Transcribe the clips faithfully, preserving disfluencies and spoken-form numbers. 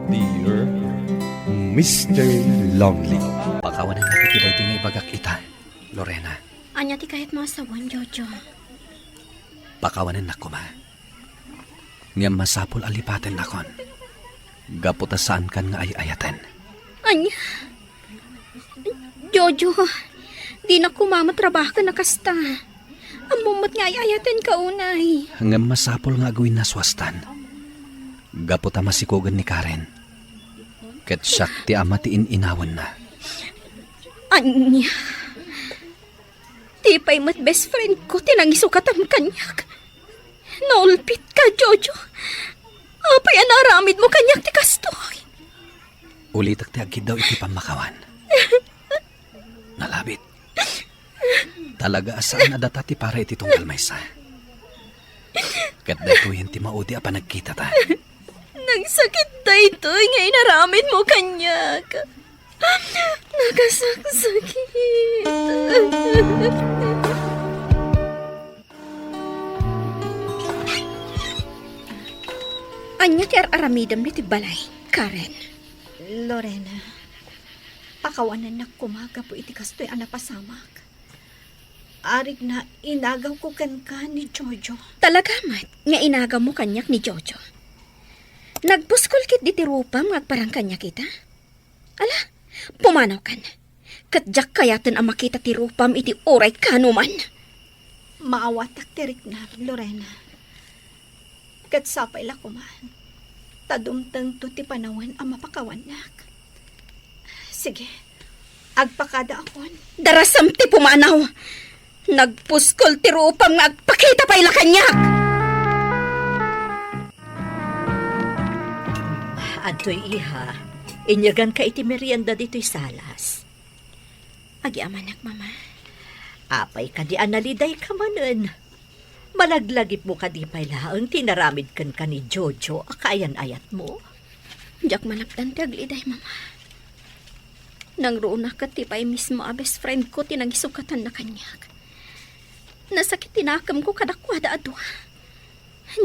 Dear Mister Lonely. Pakawanennak iti daytoy nga ibagak ita, Lorena. Ania ti kayatmo a sawen, Jojo? Pakawanennak koma. Ngem masapul a lipatennakon. Gapu ta saankan nga ay-ayaten. Ania? Jojo, dinak koma matrabahoen a kasta. Ammom met nga ay-ayatenka unay. Ngem masapul nga agwinnaswastan. Gapu ta masikogen ni Karen. Ket siak ti ama ti in-inawenna. Ania? Ti pay met best friend ko ti nangisukatan kaniak. Naulpitka, Jojo. Apay a naaramidmo kaniak ti kastoy? Ulitek ti agkiddaw iti pammakawan. Nalabit. Talaga a saan a data ti para iti tunggal maysa. Ket daytoyen ti maudi a panagkitata. Nagsakit daytoy nga inaramidmo kaniak. Nakasaksakit. Ania ti ar-aramidem ditoy balay, Karen? Lorena, pakawanennak koma gapu iti kastoy a napasamak. Arigna, inagawko kenka ni Jojo. Talaga met nga inagawmo kaniak ni Jojo? Nagpuskol ketdi ti rupam nga agparang kaniak ita? Ala, pumanawkan. Ket diak kayaten a makita ti rupam iti uray kaanoman. Maawatak ti riknam, Lorena. Ket sapay la koma ta dumtengto ti panawen a mapakawannak. Sige, agpakadaakon. Darasem ti pumanaw! Nagpuskol ti rupam nga agpakita pay la kaniak! Adtoy, iha, inyaganka iti merienda ditoy salas. Agyamanak, Mama. Apay kadi a nalidayka manen? Malaglagipmo kadi pay laeng ti inaramid kenka ni Jojo a kaayan-ayatmo? Diak malapdan ti agliday, Mama. Nangruonak ket ti pay mismo a best friend ko ti nangisukatanna kaniak. Nasakit ti nakemko kadakuada a dua.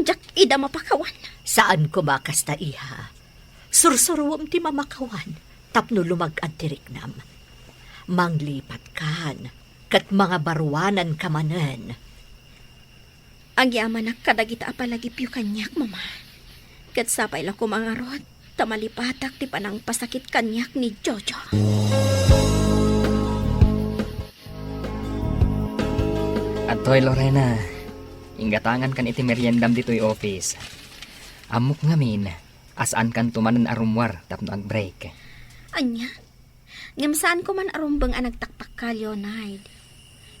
Diak ida mapakawan. Saan koma kasta, iha. Sursuruem ti mamakawan tapno lumag-ad ti riknam. Manglipatkan ket mangabaruananka manen. Agyamanak kadagita a palagipyo kaniak, Mama. Ket sapay la koma ngarud ta malipatak ti panangpasakit kaniak ni Jojo. Adtoy, Lorena. Inggatangankan iti meriendam ditoy office. Ammok ngamin a saankanto manen a rummuar tapno agbreak. Ania? Ngem saanko man a rumbeng a nagtaktakka, Leonard.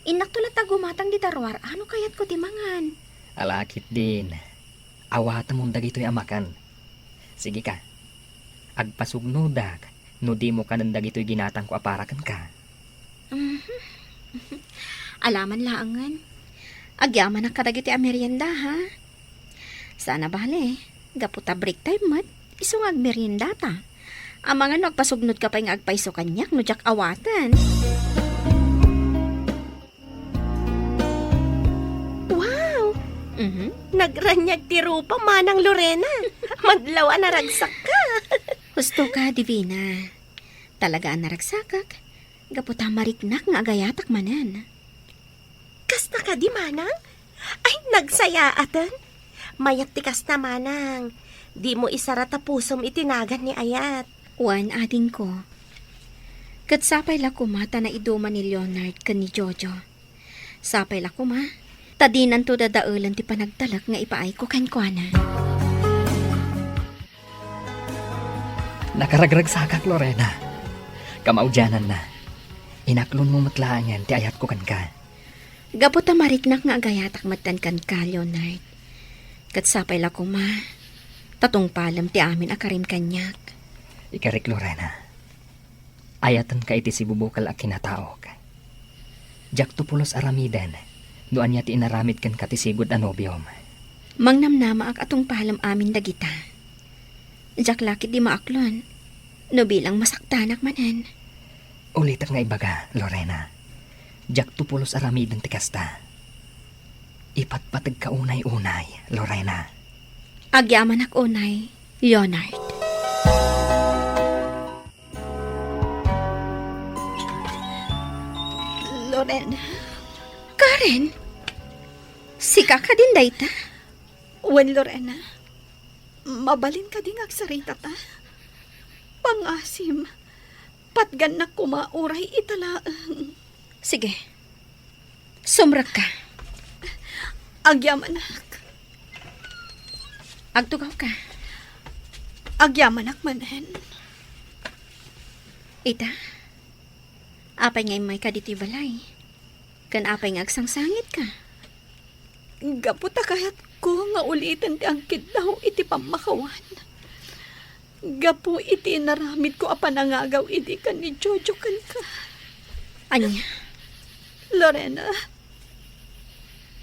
Innakto latta gumatang dita ruar-a no kayatko ti mangan. Ala ketdin. Awatemon dagitoy a makan. Sige ka. Agpasugnodak no dimo kanen dagitoy ginatangko a para kenka. Mhm. Alaman laengen. Agyamanak kadagiti a merienda, ha? Saan a bale, gapu ta break time met, isu nga agmeriendata. Amangan no agpasugnodka pay nga agpayso kaniak no diak awaten. Wow! Mhm. Nagraniag ti rupa, Manang Lorena. Madlaw a naragsakka. Husto ka, Divina. Talaga a naragsakak. Gapu ta mariknak nga agayatak manen. Kasta kadi, Manang? Ay, nagsayaaten. Mayat ti kasta, Manang. Dimo isara ta pusom iti nagan ni ayat. Wen, adingko. Ket sapay la koma ta naiduman ni Leonard ken ni Jojo. Sapay la koma ta dinanto dadaelen ti panagtalek nga ipaayko kenkuana. Nakaragragsakak, Lorena. Kamaudiananna, inaklonmo met laengen ti ayatko kenka. Gapu ta mariknak nga agayatak metten kenka, Leonard. Ket sapay la koma ta tungpalem ti amin a karim kaniak. Ikarik, Lorena. Ayatenka iti sibubukel a kinataok. Diakto pulos aramiden no ania ti inaramid kenka ti sigud a nobiom. Mangnamnamaak a tungpalem amin dagita. Diak la ketdi maaklon no bilang masaktanak manen. Ulitek nga ibaga, Lorena. Diakto pulos aramiden ti kasta. Ipatpategka unay-unay, Lorena. Agyamanak unay, Leonard. Lorena? Karen? Sika kadin dayta? Wen, Lorena. Mabalin kadi nga agsaritata? Pangasim, patgannak koma uray ita laeng. Sige. Sumrekka. Agyamanak. Agtugawka. Agyamanak manen. Ita, apay nga immayka ditoy balay? Ken apay nga agsangsangitka? Gapu ta kayatko nga uliten ti agkiddaw iti pammakawan. Gapu iti inaramidko a panangagaw idi ken ni Jojo kenka. Ania? Lorena,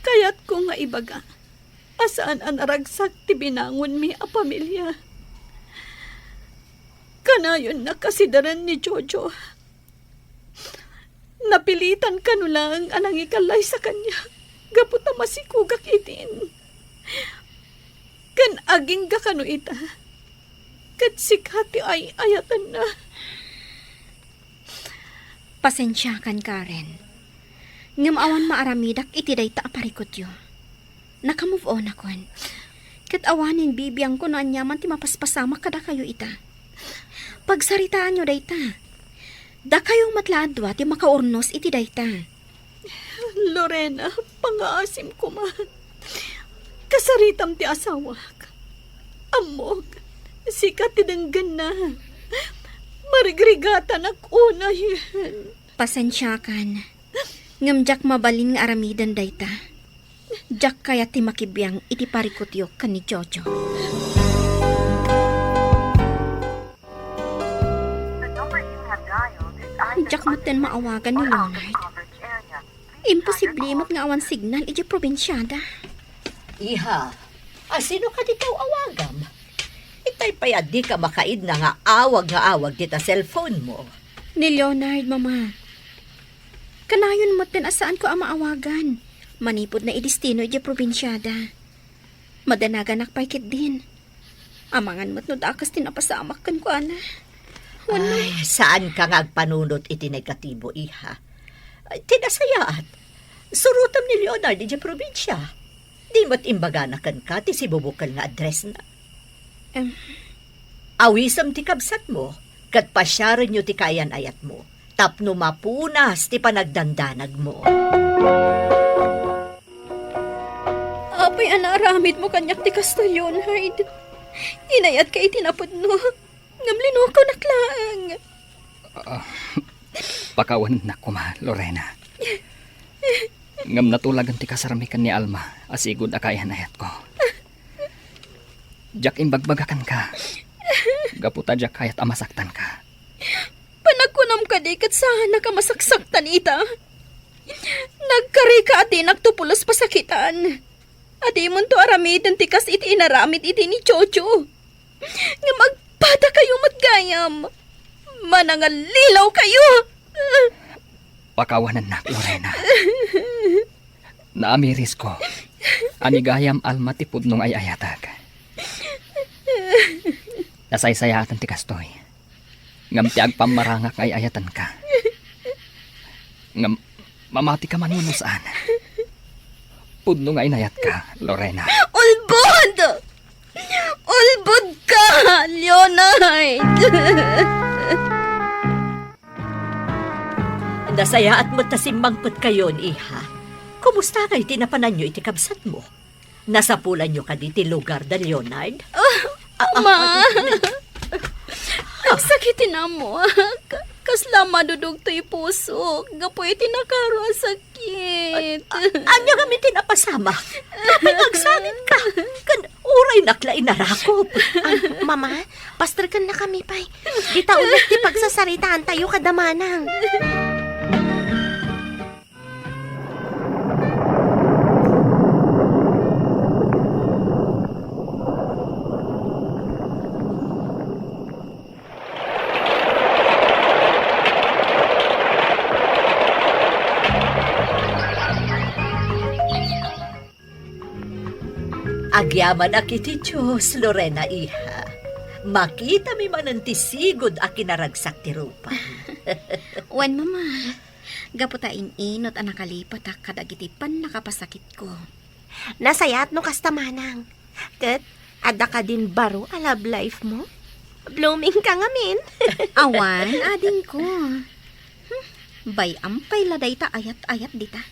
kayatko nga ibaga a saan a naragsak ti binangonmi a pamilia. Kanayonna kasideren ni Jojo. Napilitan kano laeng a nangikallaysa kaniak gapu ta masikogak idin. Ken agingga kano ita, ket sika ti ay-ayatenna. Pasensiakan, Karen. Ngem awan maaramidak iti dayta a parikutyo. Naka-move on-akon. Ket awanen bibiangko no aniaman ti mapaspasamak kadakayo ita. Pagsaritaanyo dayta. Dakayo met la a dua ti makaurnos iti dayta. Lorena, pangaasim koma. Kasaritam ti asawak. Ammok, sika ti denggenna. Marigrigatanak unayen. Pasensiakan. Ngem diak mabalin nga aramiden dayta. Diak kayat ti makibiang iti parikutyo ken ni Jojo. Diak metten maawagan ni Leonard. Imposible met nga awan signal idiay probinsiada. Iha, a sino kadi ti aw-awagam? Itay pay a dika makaidna nga awag nga awag dita cellphone mo. Ni Leonard, Mama. Kanayon metten a saanko a maawagan. Manipud naidestino idiay probinsiada. Madanaganak pay ketdin. Amangan met no dakes ti napasamak kenkuana. Wenno Ay, saanka nga agpanunot iti negatibo, iha. Ay, ti nasayaat. Surotem ni Leonard idiay probinsia. Di met imbagana kenka ti sibubukel nga addressna. Em. Awisem ti kabsatmo, ket pasiarenyo ti kaayan-ayatmo, tapno mapunas ti panagdandanagmo. Apay a naaramidmo kaniak ti kastoy, Leonard? Inayatka iti napudno, ngem linukanak laeng. Ah, pakawanennak koma, Lorena. Ngem natulagan ti kasarmi ken ni Alma a sigud a kaayan-ayatko. Diak imbagbaga kenka, gapu ta diak kayat a masaktanka. Panagkunam kadi ket saanak a masaksaktan ita? Nagkarika a dinakto pulos pasakitan. A dimonto aramiden ti kas iti inaramid idi ni Jojo. Ngem agpadakayo met gayam. Manangallilaw kayo! Pakawanennak, Lorena. Naamirisko a ni gayam Alma ti pudno nga ay-ayatek. Nasaysayaaten ti kastoy. Ngem ti agpammarangak nga ay-ayatenka. Ngem mamatika man wenno saan, pudno nga inayatka, Lorena. Ulbod! Ulbod ka, Leonard! Nasayaat met ta simmangpetkayon, iha. Kumusta ngay ti napananyo iti kabsatmo? Nasapulanyo kadi ti lugar da Leonard? Ah, ah, Ma! Ah, ah. Agsakit ti ammoak. Kasla madudugto ti pusok gapu iti nakaro a sakit. Ay, a-, ania ngamin ti napasamak? Apay nga agsakitko? Ken uraynak la inarakop. Ah, Mama, pasterkennakami pay. Dita ulit ti pagsasaritaantayo kada manang. Agyamanak iti Dios, Lorena, iha. Makitami manen ti sigud a kinaragsak ti rupam. Wen, Mama. Gapu ta in-inut a nakalipatak kadagiti pannakapasakitko. Nasayaat no kasta, manang. Ket, adda kadin baro a love life mo? Blooming ka ngamin. Awan, adingko. Hmm, bay-am pay la dayta ayat-ayat dita.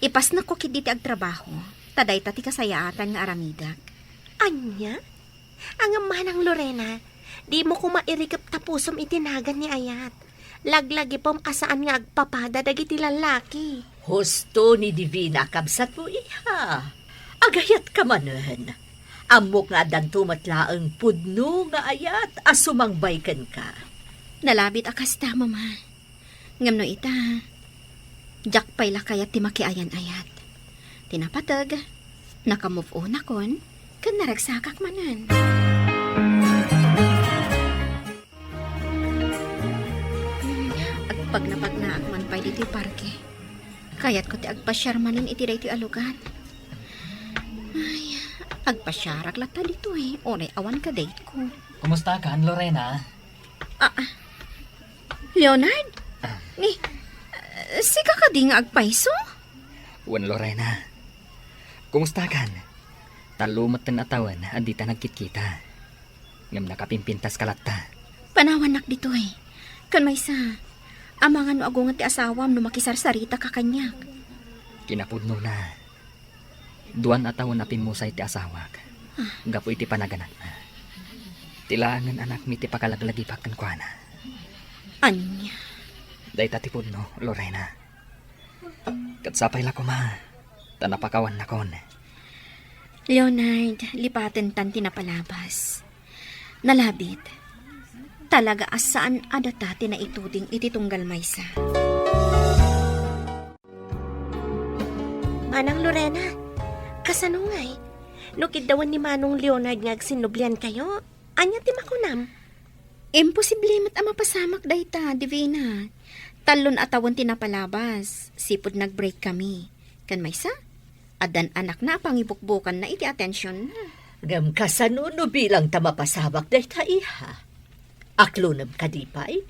Ipasnekko ketdi ti agtrabaho, ta dayta ti kasayaatan nga aramidek. Ania? Ngem manang Lorena, dimo koma irikep ta pusom iti nagan ni ayat. Laglagipem a saan nga agpapada dagiti lallaki. Husto ni Divina, kabsatmo, iha. Agayatka manen. Ammok nga addanto met laeng pudno nga ayat a sumangbay kenka. Nalabit a kasta, Mama. Ngem no ita, diak pay la kayat ti makiayan-ayat. Ti napateg, naka-move on akon, ken naragsakak manen. Hmm, agpagnapagnaak man pay ditoy parke. Kayatko ti agpasiar manen iti daytoy a lugar. Ay, agpasiarak latta ditoy, uray awan kadate ko. Kumusta kan, Lorena? Ah, ah. Leonard? Ah. Ni, ah, sika kadi nga agpayso? Wen, Lorena. Kumusta kan? Tallo metten a tawen a dita nagkitkita. Ngem nakapimpintas ka latta. Panawannak ditoy. Ken maysa, amangan no agunget ti asawam no makisarsarita ka kaniak. Kinapudnona, duan a tawen a pimmusay ti asawak gapu iti panaganakna. Ti laengen anakmi ti pakalaglagipek kenkuana. Ania? Dayta ti pudno, Lorena. Ket sapay la koma, ta napakawannakon. Leonard, lipatentan ti napalabas. Nalabit. Talaga a saan a data ti naituding iti tunggal maysa. Manang Lorena, kasano ngay? No kiddawen ni Manong Leonard nga agsinnubliankayo, ania ti makunam? Imposible met a mapasamak dayta, Divina. Tallon a tawen ti napalabas, sipud nag-break kami. Ken maysa, addan anakna a pangibukbukanna iti atensionna. Ngem kasano no bilang ta mapasamak dayta, iha? Aklonem kadi pay?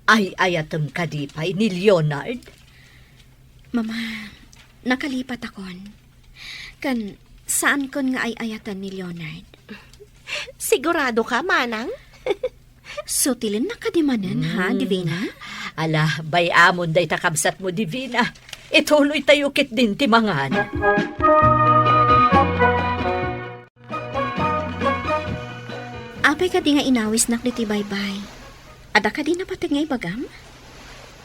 Ay-ayatem kadi pay ni Leonard? Mama, nakalipatakon. Ken saankon nga ay-ayaten ni Leonard. Sigurado ka, manang? Sutilennak kadi manen, ha, Divina? Ala, bay-amon dayta kabsatmo, Divina. Ituloytayo ketdin ti mangan. Apay kadi nga inawisnak ditoy baybay? Adda kadi napateg nga ibagam?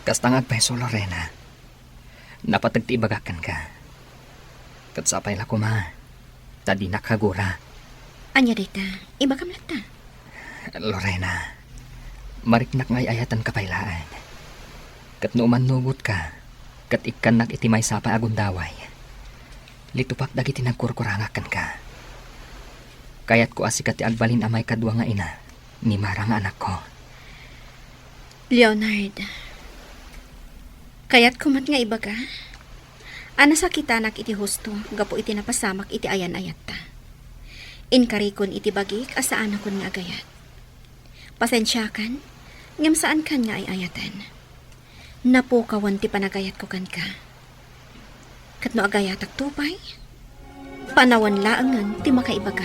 Kasta nga agpayso, Lorena. Napateg ti ibagak kenka. Ket sapay la koma, ta dinak agura. Ania dayta? Ibagam latta. Lorena, mariknak nga ay-ayatenka pay laeng. Ket no umannugotka, ket ikkannak iti maysa pay a gundaway, litupak dagiti nagkurkurangak kenka. Kayatko a sika ti agbalin a maikadua nga ina ni Mara nga anakko. Leonard, kayatko met nga ibaga a nasakitanak iti husto gapu iti napasamak iti ayan-ayatta. Inkarikon iti bagik a saanakon nga agayat. Pasensiakan, ngem saankan nga ay-ayaten. Napukawan ti panagayatko kenka. Ket no agayatakto pay, panawen laengen ti makaibaga.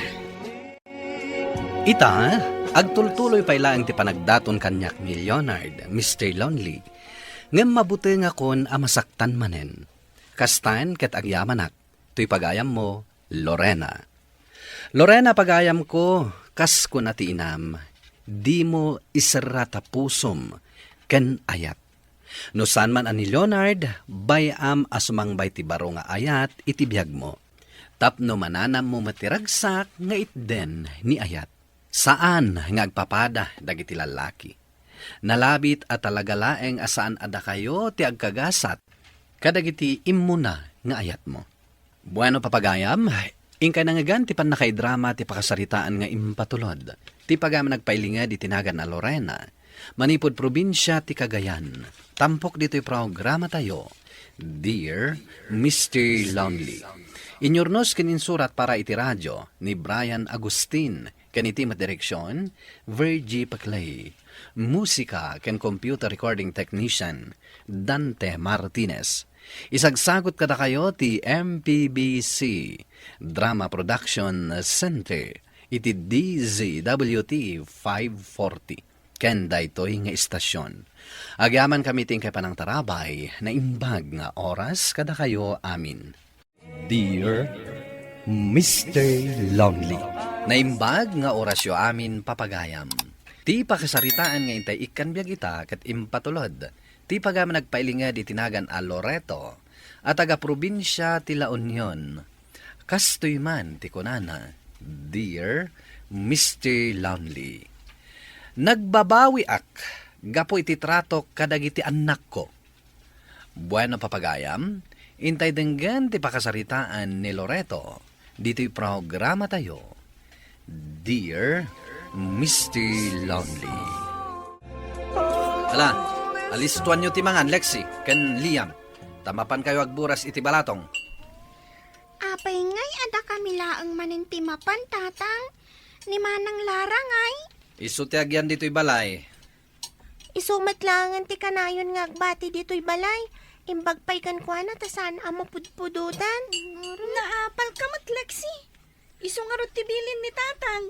Ita, agtultuloy pay laeng ti panagdaton kaniak ni Leonard, Mister Lonely. Ngem mabutengakon a masaktan manen. Kastaen ket agyamanak, toy pagayammo, Lorena. Lorena, pagayamko, kas kuna ti inam, dimo iserra ta pusom ken ayat. No saan man a ni Leonard, bay-am a sumangbay ti baro nga ayat iti biagmo. Tapno mananammo met ti ragsak nga itden ni ayat. Saan nga agpapada dagiti lallaki. Nalabit a talaga laeng a saan a dakayo ti agkagasat kadagiti immuna nga ayatmo. Bueno, papagayam, inkay nangngegan ti pannakaidrama ti pakasaritaan nga impatulod. Ti pagayam nagpailinged iti nagan a Lorena, manipud probinsia ti Cagayan. Tampok ditoy programatayo, Dear Mister Lonely. Inyurnos ken insurat para iti radio ni Brian Agustin, Ken iti met direksion, Virgie Paclay. Musika ken computer recording technician, Dante Martinez. Isagsagut kadakayo ti M P B C Drama Production Center iti D Z W T five forty. Ken daytoy nga istasyon. Agyamankami ti inkay panangtarabay, naimbag nga oras kadakayo amin. Dear Mister Lonely. Naimbag nga orasyo amin, papagayam. Ti pakasaritaan nga intay ikkan biag ita ket impatulod ti pagayam nagpailinged iti nagan a Loreto a taga-probinsia ti La Union. Kastoy man ti kunana, Dear Mister Lonely. Nagbabawiak gapu iti tratok kadagiti annakko. Bueno, papagayam, intay denggen ti pakasaritaan ni Loreto ditoy programatayo, Dear Mister Lonely. Ala, alistoanyo ti mangan, Lexi ken Liam, ta mapankayo agburas iti balatong. Apay ngay, adda kami laeng manen ti mapan, Tatang? Ni Manang Lara ngay? Isu ti agyan ditoy balay. Isu met laengen ti kanayon nga agbati ditoy balay. Imbag pay kenkuana ta saan a mapudpudotan. Naapalka met, Lexi. Isu ngarud ti bilin ni Tatang.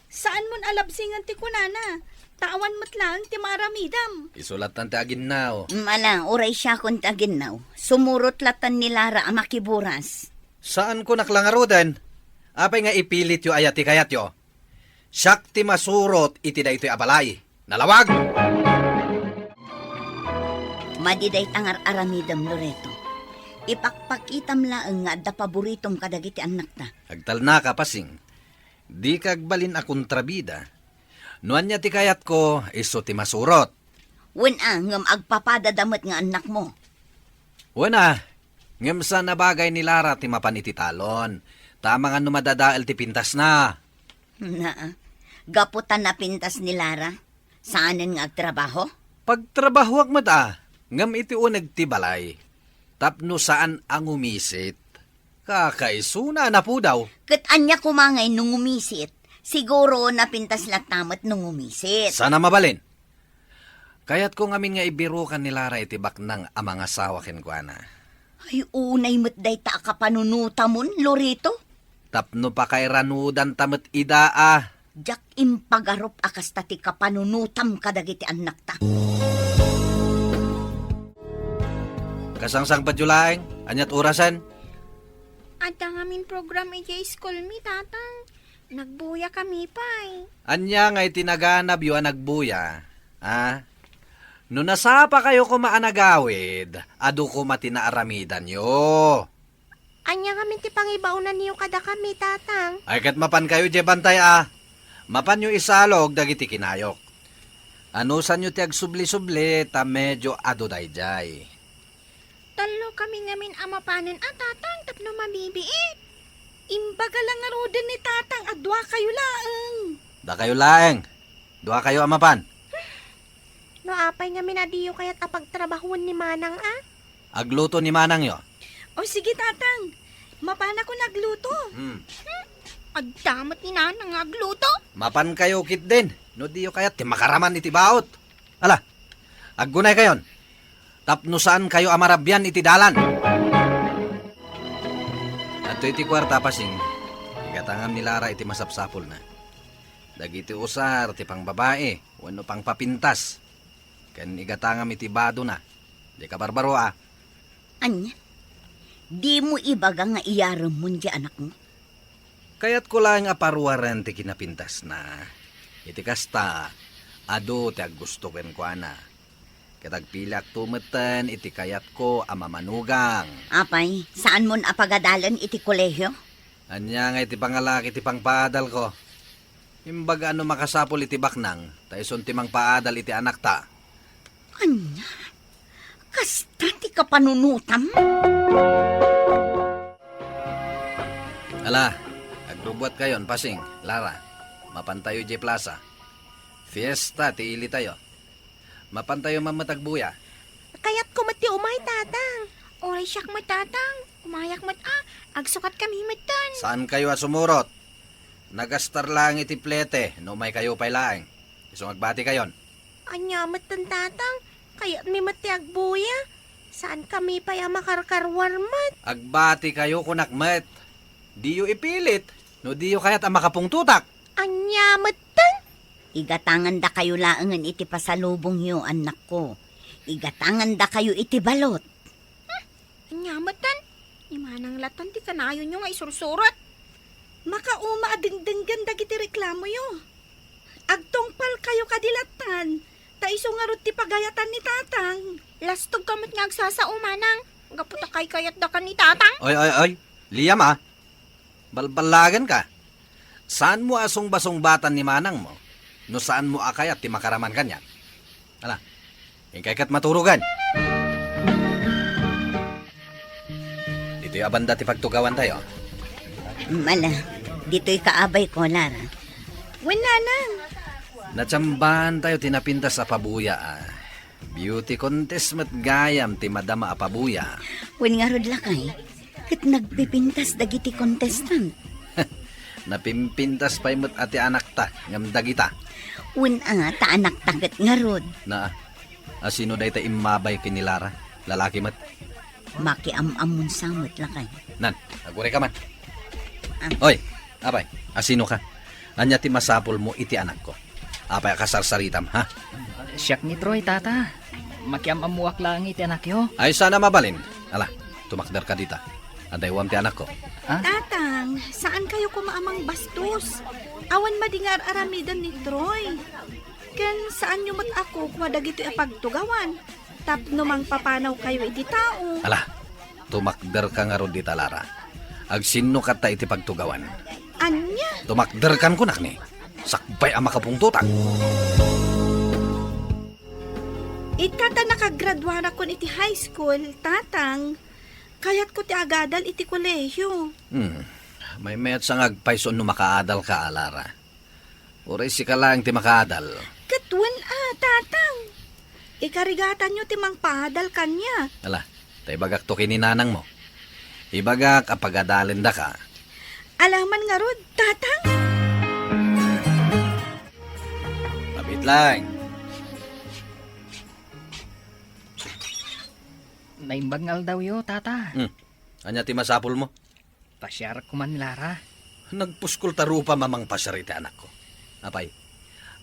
Saanmon a labsingan ti kunana, ta awan met laeng ti maaramidam. Isu lattan ti aginnaw. Mm, ala, uray siakon ti aginnaw. Sumurot lattan ni Lara a makiburas. Saanko nak la ngaruden. Apay nga ipilityo aya ti kayatyo? Siak ti masurot iti daytoy a balay. Nalawag! Madi dayta nga ar-aramidem, Loreto. Ipakpakitam laeng nga adda paboritom kadagiti annakta. Agtalnaka, Pasing. Dika agbalin a kontrabida. No ania ti kayatko, isu ti masurot. Wen a, ngem agpapadada met nga annakmo. Wen a, ngem saan a bagay ni Lara ti mapan iti talon. Ta amangan no madadael ti pintasna. Naa, gapu ta napintas ni Lara, saanen nga agtrabaho? Pagtrabahoak met a, ngem iti uneg ti balay. Tapno saan a ngumisit. Kakaisuna a napudaw. Ket ania koma ngay no ngumisit? Siguro napintas latta met no ngumisit. Saan a mabalin? Kayatko ngamin nga ibirukan ni Lara iti baknang a mangasawa kenkuana. Ay, unay met dayta a kapanunotamon, Loreto. Tapno pakairanudanta met ida a. Diak impagarup a kasta ti kapanunotam kadagiti annakta. Kasangsangpetyo laeng, aniat orasen? Adda ngamin program idiay school mi, Tatang. Nagbuyakami pay. Ania nga iti naganabyo a nagbuya? A? No nasapakayo koma a nagawid, adu koma ti naaramidanyo. Ania ngamin ti pangibaonanyo kadakami, Tatang? Ay, ket mapankayo idiay bantay a. Mapanyo isalog dagiti kinayok. Anusanyo ti agsubli-subli ta medio adu daydiay. Tallokami ngamin a mapanen a, Tatang, tapno mabibiit. Imbaga la ngaruden ni Tatang a duakayo laeng. Dakayo laeng. Duakayo a mapan. No apay ngamin a diyo kayat a pagtrabahoen ni Manang a? Agluto ni Manangyo. O sige, Tatang. Mapanakon agluto. Hmm. Hmm. Adda met ni Nanang nga agluto. Mapankayo ketdin. No diyo kayat ti makaraman iti baot. Ala, aggunaykayon. Tapno saankayo a marabian iti dalan. Adtoy ti kuarta, Pasing. Igatangam ni Lara iti masapsapulna. Dagiti usar ti pangbabai wenno pangpapintas. Ken igatangam iti badona. Dika barbaro a. Ania? Dimo ibaga nga iyaremmon ti anakmo? Kayatko laeng a paruaren ti kinapintasna. Iti kasta, adu ti aggusto kenkuana. Ket agpiliakto metten iti kayatko a mamanugang. Apay, saanmon a pagadalen iti kolehio? Ania nga iti pangalak iti pangpaadalko? Imbaga no makasapul iti baknang, ta isun ti mangpaadal iti anakta. Ania? Kasta ti kapanunotam? Ala, agrubuatkayon, Pasing, Lara. Mapantayo idiay plasa. Fiesta ti ilitayo. Mapantayo man met agbuya. Kayatko met ti umay, Tatang. Uray siak met, Tatang. Umayak met a, agsukatkami metten. Saankayo a sumurot? Nagastar laeng iti plete no umaykayo pay laeng. Isu nga agbatikayon. Ania metten, Tatang? Kayatmi met ti agbuya. Saankami pay a makarkarwar met. Agbatikayo, kunak met. Diyo ipilit no diyo kayat a makapungtotak. Ania metten? Igatangandakayo laengen iti pasalubongyo, annakko. Igatangandakayo iti balot. Ania metten? Ni Manang lattan ti kanayonyo nga isursurot. Makauma a dengdenggen dagiti reklamoyo. Agtungpalkayo kadi lattan, ta isu ngarud ti pagayatan ni Tatang. Lastogka met nga agsasao, Manang. Gapu ta kaykayatdaka ni Tatang. Oy, oy, oy. Liam, a. Balballagenka. Saanmo a sungbasungbatan ni manangmo no saanmo a kayat ti makaraman kaniak. Ala, inkay ket maturogen. Ditoy a banda ti pagtugawantayo. Mala, ditoy ka abayko, Lara. Wen, Nanang. Natsambaantayo ti napintas a pabuya, a. Beauty contest met gayam ti madama a pabuya. Wen ngarud, lakay, ket nagpipintas dagiti contestant. Napimpintas pay met a ti anakta ngem dagita. Wen a, ta anakta ket ngarud. Na, asino dayta immabay ken ni Lara? Lalaki met. Makiam-ammon sa met, lakay. Nan, agurayka man. Ah. Oy, apay, asino ka? Ania ti masapulmo iti anakko? Apay a kasarsaritam, ha? Siak ni Troy, Tata. Makiam-ammoak laeng iti anakyo. Ay, sana mabalin. Ala, tumakder ka dita. Adaywam ti anakko. Ah? Tatang, saankayo koma a mangbastos. Awan madi nga ar-aramiden ni Troy. Ken saanyo met a kukua dagitoy a pagtugawan tapno mangpapanawkayo idi tao. Ala, tumakder ka ngarud dita, Lara. Agsinnukatta iti pagtugawan. Ania? Tumakder kan kunak ni. Sakbay a makapungtotak. Ita ta nakagraduarakon iti high school, Tatang, kayatko ti agadal iti kolehiyo. Hmm. Maymayat sa nga agpayso no makaadal ka, Lara. Uray sika laeng ti makaadal. Ket wen a, Tatang. Ikarigatanyo ti mangpaadal kaniak. Ala, ta ibagakto ken ni nanangmo. Ibagak a pagadalendaka. Alaman ngarud, Tatang. Mabit laeng. Naimbag nga aldawyo, Tata. Hmm. Ania ti masapulmo? Pasiarak koma ni Lara. Nagpuskol ta rupam a mangpasiar iti anakko. Apay,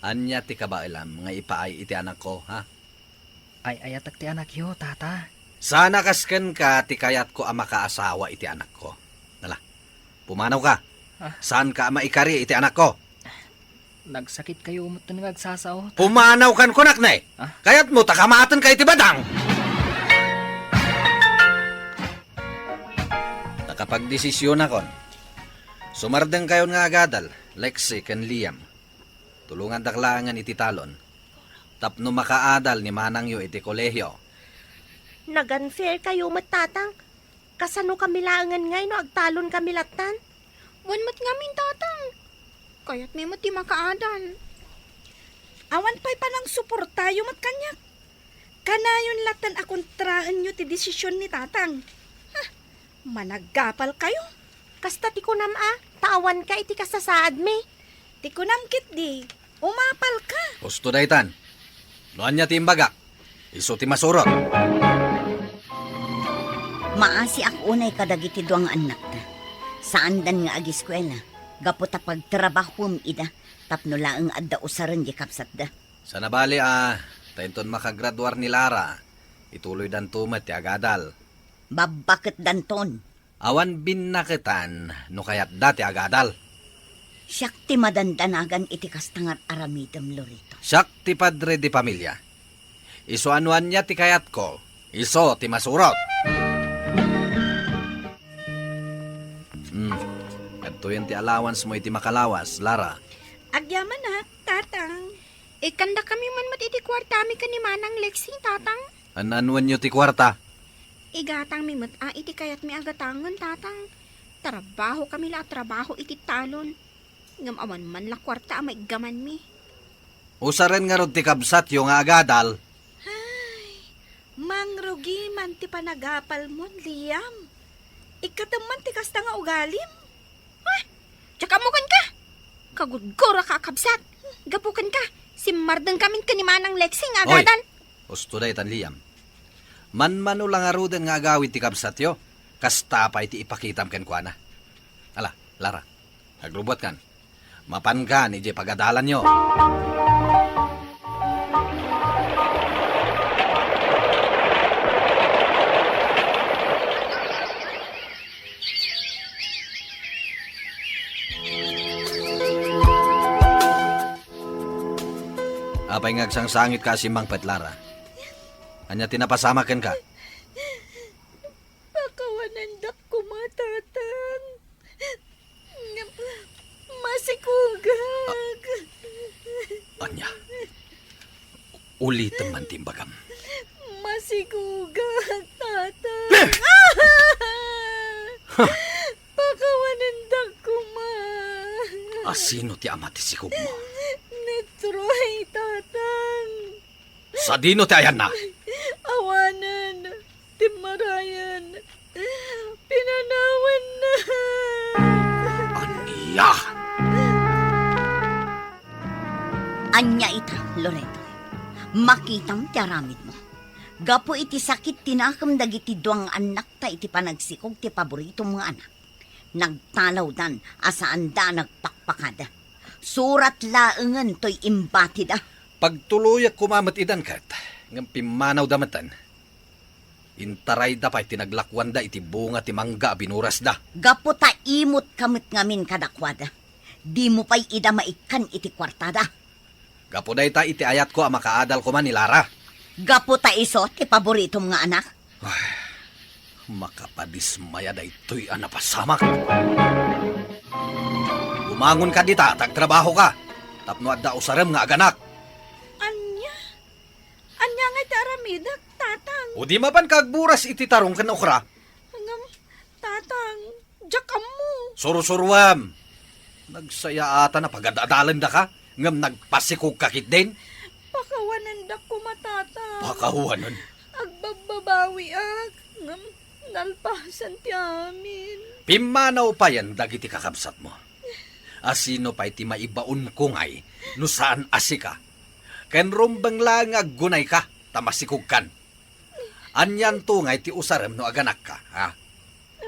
ania ti kabaelam nga ipaay iti anakko, ha? Ay-ayatek ti anakyo, Tata. Sana kas kenka ti kayatko a makaasawa iti anakko. Ala, pumanawka. Ah. Saanka a maikari iti anakko. Nagsakitkayo metten nga agsasao. Pumanaw kan kunak ne. Ah? Kayatmo ta kamatenka iti badang. Nakapagdesisionakon. Sumardengkayon nga agadal, Lexi ken Liam. Tulongandak laengen iti talon tapno makaadal ni manangyo iti kolehio. Nag-unfair kayo met, Tatang. Kasano kami laengen ngay no agtalon kami lattan? Wen met ngamin, Tatang. Kayatmi met ti makaadal. Awan pay panangsuportayo met kaniak. Kanayon lattan a kontraenyo ti desisyon ni Tatang. Huh, managapalkayo. Kasta ti kunam a, ta awanka iti kasasaadmi. Ti kunam ketdi, umapalka. Husto daytan. No ania ti imbagak, isu ti masurot. Maasiak unay kadagiti dua nga annakta. Saandan nga agiskuela, gapu ta pagtrabahuem ida tapno laeng adda usaren di kabsatda. Sana bali a, ta inton makagraduar ni Lara, ituloydanto met ti agadal. Babbaketdanton. Awan binnaketan no kayatda ti agadal. Siak ti madandanagan iti kasta nga ar-aramidem, Lorito. Siak ti padre di pamilia. Isu a no ania ti kayatko, isu ti masurot. Hmm. Kadtoyen ti allowance mo iti makalawas, Lara. Agyamanak, Tatang. Ikkandakami man met iti kuartami ken ni Manang Lexi, Tatang. An-anuenyo ti kuarta? Igatangmi met a iti kayatmi a gatangen, Tatang. Trabahokami la a trabaho iti talon. Ngem awan man la kuarta a maiggamanmi. Usaren ngarud ti kabsatyo nga agadal. Ay, mangrugi man ti panagapalmon, Liam. Ikkatem man ti kasta nga ugalim. Ha? Diak ammo kenka? Kagurguraka a kabsat. Gapu kenka, simmardengkamin ken ni Manang Lexi nga Hoy! Agadan. Usto daytan, Liam. Manmano la ngaruden nga agawid ti kabsatyo, kasta pay ti ipakitam kenkuana. Ala, Lara, agrubuatkan. Mapankan idiay pagadalanyo. Apay nga agsangsangitka a simmangpet, Lara? Ania ti napasamak kenka? Pakawanendak koma, Tatang. Masikugak. Ania? Ulitem man ti imbagam. Masikugak, Tatang. Pakawanendak koma. Asino ti ama ti sikogmo? Ni Troy, Tatang. Sadino ti ayanna? Awanen. Timmarayen. Pinanawanna. Ania? Ania ita, Loreto? Makitam ti aramidmo. Gapu iti sakit ti nakem dagiti dua nga annakta iti panagsikog ti paboritom nga anak, nagtalawdan a saanda a nagpakpakada. Surat laengen toy imbatida. Pagtuloyak koma met idan ket, ngem pimmanawda metten. Intarayda pay ti naglakuanda iti bunga ti mangga a binurasda. Gapu ta imut ka met ngamin kadakuada, dimo pay ida maikkan iti kuartada. Gapu dayta iti ayatko a makaadal koma ni Lara. Gapu ta isu ti paboritom nga anak. Ay, makapadismaya daytoy a napasamak. Bumangon ka dita, ta agtrabaho ka, tapno adda usarem nga aganak. Ania? Ania nga iti aramidek, Tatang? O di mapan ka agburas iti tarong ken okra? Ngem, Tatang, diak ammo. Sursuruem! Nagsayaatan a pagad-adalendaka, ngem nagpasikog ka ketdin? Pakawanendak koma, Tatang. Pakawanen? Agbabbabawiak, ngem nalpasen ti amin. Pimmanaw payen dagiti kakabsatmo. Asino pay ti maibaonko ngay no saan a sika? Ken rumbeng laeng nga aggunayka ta masikogkan. Anianto ngay ti usarem no aganakka, ha?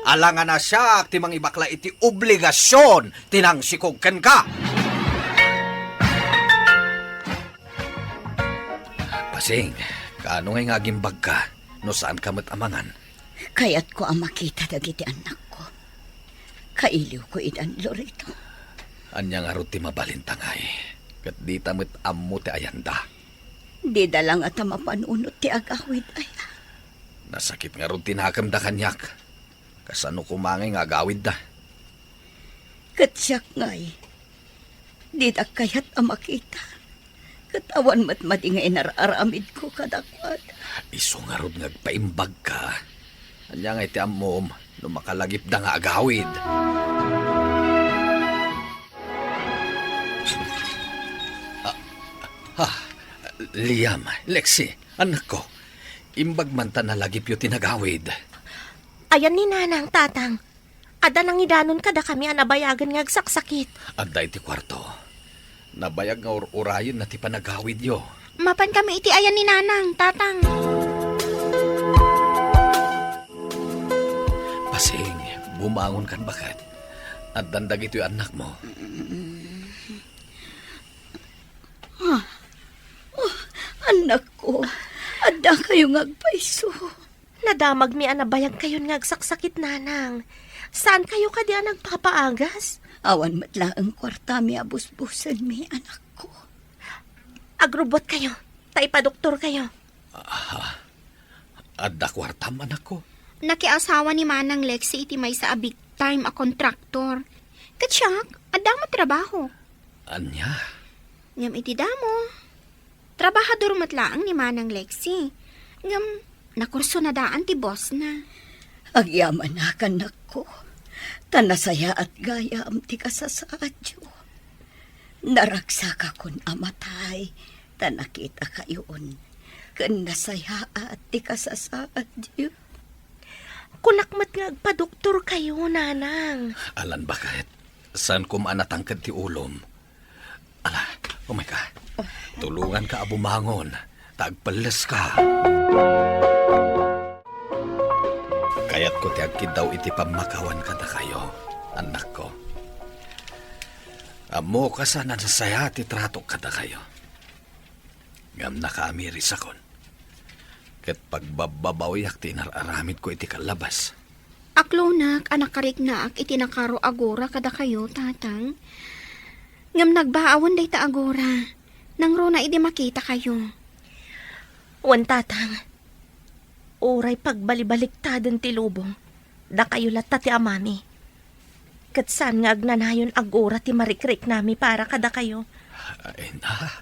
Alangan a siak ti mangibakla iti obligasion ti nangsikog kenka. Pasing, kaano ngay nga agimbagka no saanka met a mangan? Kayatko a makita dagiti annakko. Kailiwko idan, Loreto. Ania ngarud ti mabalinta ngay? Ket dita met ammo ti ayanda. Dida la ngata mapanunot ti agawid, aya. Nasakit ngarud ti nakemda kaniak. Kasano koma ngay nga agawidda? Ket siak ngay, didak kayat a makita. Ket awan met madi nga inar-aramidko kadakuada. Isu ngarud nga agpaimbagka. Ania ngay ti ammom no makalagipda nga agawid? Ah, ah, Liam, Lexi, anakko, imbag man ta nalagipyo ti nagawid. Ayan ni Nanang, Tatang. Adda nangidanon kadakami a nabayagen nga agsaksakit. Adda iti kuarto. Nabayag nga ur-urayenna ti panagawidyo. Mapan kami iti ayan ni Nanang, Tatang. Pasing, bumangon kan baket. Addan dagitoy annakmo. Ah, oh, annakko, adda kayo nga agpayso. Nadamagmi a nabayagkayon nga agsaksakit, Nanang. Saan kayo kadi a nagpapaagas? Awan met laeng kuartami a busbusenmi, anakko. Agrubot kayo, ta ipadoktor kayo. Ah, adda kuartam, anakko? Nakiasawa ni Manang Lexi iti maysa a big time a kontraktor. Ket siak, adda met trabaho. Ania? Ngem iti damo, trabahador met laeng ni Manang Lexi. Ngem, nakurso na daan ti boss na. Agyamanak, annakko, ta nasayaat gayam ti kasasaadyo. Naragsakakon a matay, ta nakitakayon, ken nasayaat ti kasasaadyo. Kunak met nga agpadoktor kayo, Nanang. Alan baket, saan koma a natangked ti ulom. Ala, umay ka. Tulungan ka a bumangon, ta agpelles ka. Kayatko ti agkiddaw iti pammakawan kadakayo, annakko. Ammok a saan a nasaya ti tratok kadakayo. Ngem nakaamirisakon. Ket pagbabbabawiak ti inar-aramidko iti kallabas. Aklonak a nakariknaak iti nakaro a gura kadakayo, Tatang. Ngem nagbaawen dayta a gura. Nangruna idi makitakayo. Wen, Tatang. Uray pagbalibaliktaden ti lubong, dakayo latta ti amami. Ket saan nga agnanayon a gura ti marikriknami para kadakayo. Ay na,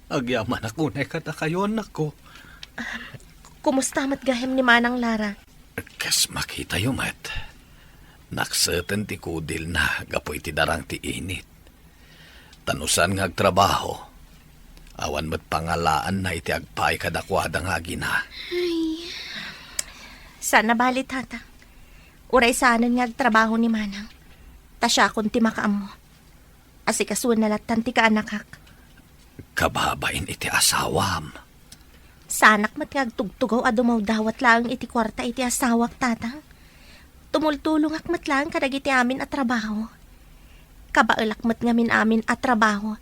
agyamanak unay kadakayo, annakko. Kumusta met gayam ni Manang Lara? Kas makitayo met, nakseten ti kudilna gapu iti darang ti init. Ta no saan nga agtrabaho, awan met pangalaanna iti agpaay kadakuada nga agina. Ay. Saan a bali, Tata. Uray saanen nga agtrabaho ni Manang. Ta siakon ti makaammo. Asikasuenna lattan ti kaanakak. Kababain iti asawam. Saanak met nga agtugtugaw a dumawdawat laeng iti kuarta iti asawak, Tatang. Tumultulongak met laeng kadagiti amin a trabaho. Kabaelak met ngamin amin a trabaho,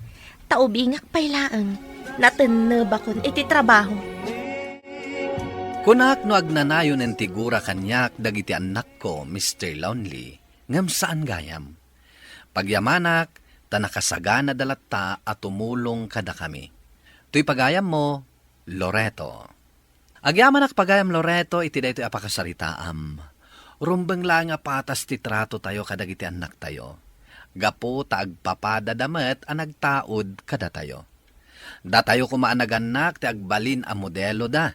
ta ubingak pay laeng, natennebakon iti trabaho. Kunak no agnanayonen ti gura kaniak dagiti annakko, Mister Lonely, ngem saan gayam. Pagyamanak, ta nakasaganada latta a tumulong kadakami. Toy pagayammo, Loreto. Agyamanak pagayam Loreto iti daytoy a pakasaritaam. Rumbeng laeng a patas ti tratotayo kadagiti annaktayo. Gapu ta agpapadada met a nagtaud kadatayo. Datayo koma a nagannak ti agbalin a modeloda.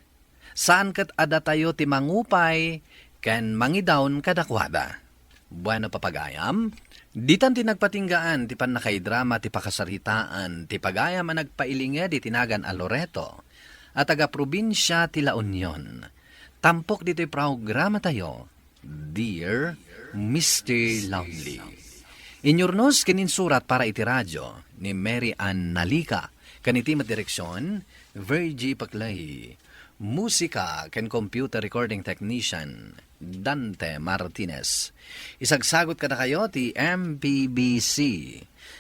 Saan ket a datayo ti mangupay ken mangidawn kadakuada. Bueno, papagayam, ditan ti nagpatinggaan ti pannakaidrama ti pakasaritaan ti pagayam a nagpailinged iti nagan a Loreto a taga-probinsia ti La Union. Tampok ditoy programatayo, Dear Mister Lonely. Inyurnos ken insurat para iti radio ni Mary Ann Nalica, ken iti met direksion, Virgie Paclay. Musika ken computer recording technician, Dante Martinez. Isagsagot kadakayo ti M P B C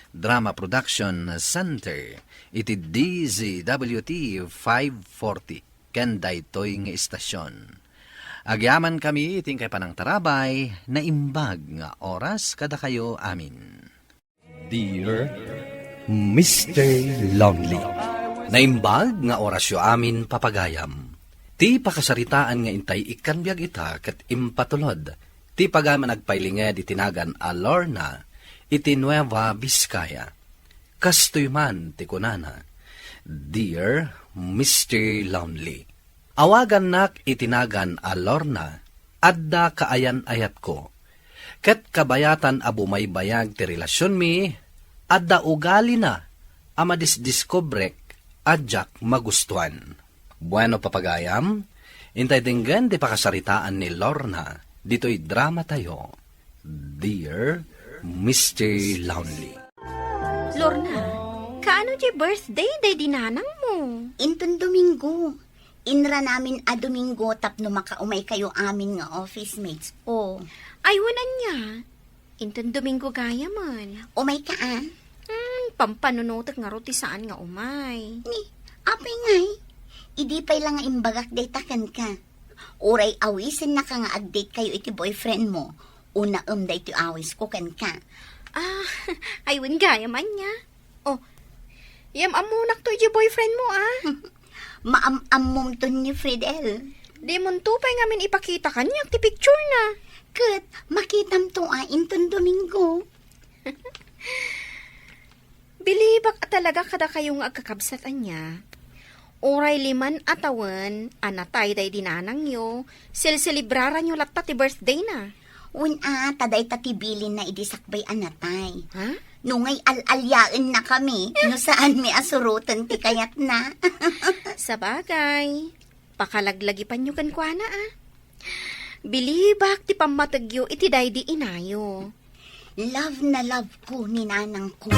Drama Production Center iti D Z W T five forty ken daytoy nga istasion. Agyamankami iti inkay panangtarabay, naimbag nga oras kadakayo amin. Dear Mister Lonely. Naimbag nga orasyo amin, papagayam. Ti pakasaritaan nga intay ikkan biag ita ket impatulod ti pagayam a nagpailinged iti nagan a Lorna iti Nueva Vizcaya. Kastoy man ti kunana, Dear Mister Lonely. Awagannak iti nagan a Lorna, adda kaayan-ayatko. Ket kabayatan a bumaybayag ti relasionmi, adda ugalina a madisdiskubrek a diak magustuan. Bueno, papagayam, intay denggen ti pakasaritaan ni Lorna ditoy dramatayo, Dear Mister Lonely. Lorna, kaano ti birthday daydi nanangmo? Inton Domingo, inranamin a Domingo tapno makaumaykayo amin nga office mates ko. Ay, wen ania? Inton Domingo gayamen. Umayka, a? Hmm, pampanunotek ngarud ti saan nga umay. Ni, apay ngay? Idi pay la nga imbagak dayta kenka. Uray awisennaka nga ag-date kayo iti boyfriend mo, unaem daytoy awisko kenka. Ah, ay, wen gayam ania. Oh, yam-ammonakto iti boyfriend mo, a? Maam-ammomton ni Fridel. Dimonto pay ngamin ipakita kaniak ti picture na. Ket makitamto a inton Domingo. Bilibak a talaga kadakayo nga agkakabsat ania. Uray liman a tawen a natay daydi nanangyo, selselebraranyo latta ti birthday na. Wen a, ta dayta ti bilinna idi sakbay a natay. Ha? No ngay al-aliaenna kami, no saanmi a suroten ti kayatna. Sabagay, pakalaglagipanyo kenkuana, a. Bilibak ti pammategyo iti daydi inayo. Love na love ko ni nanangko.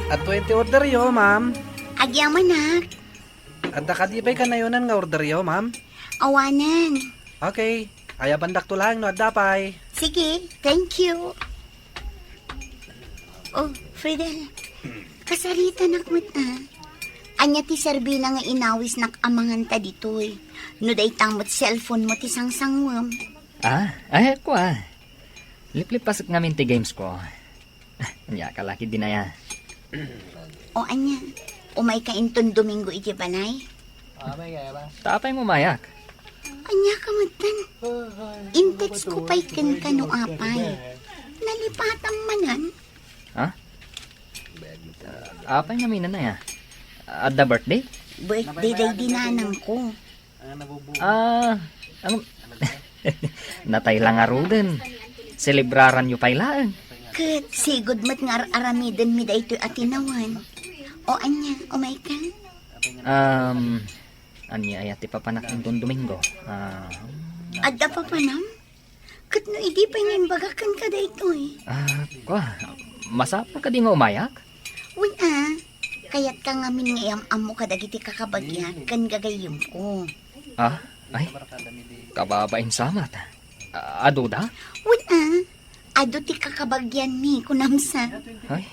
Adtoy ti orderyo, ma'am. Agyamanak. Adda kadi pay kanayonan nga orderyo, ma'am? Awanen. Okay. Ayabandakto laeng no adda pay. Sige, thank you. Oh, Fridel, kasaritanak met, ah. Ania ti serbina nga inawisnak a manganta ditoy? No dayta met cellphone mo ti sangsangwem. Ah, ay, kua. Liplipasek ngamin ti games ko. Ania ka laki dinaya. O ania, umayka inton Domingo iti balay? Ta apay nga umayak? Ania ka metten? Intedsko pay kenka no apay. Nalipatam manen? Ha? Apay ngamin nanaya? Adda birthday? Birthday daydi nanangko. Ah, ang natay la ngaruden. Selebraranyo pay laeng. Ket sigud met nga ar-aramidenmi daytoy a tinawen. O ania, umayka? Um, ania aya ti papanak inton Domingo? Ah, Adda papanam? Ket no idi pay nga imbagak kenka daytoy? Ah, kua, masapul kadi nga umayak? Wen a, kayatka ngamin nga iyam-ammo kadagiti kakabagiak ken gagayyemko. Ah, ay, kababain sa met. Ah, adu da? Wen a, adu ti kakabagianmi, kunam sa. Ay,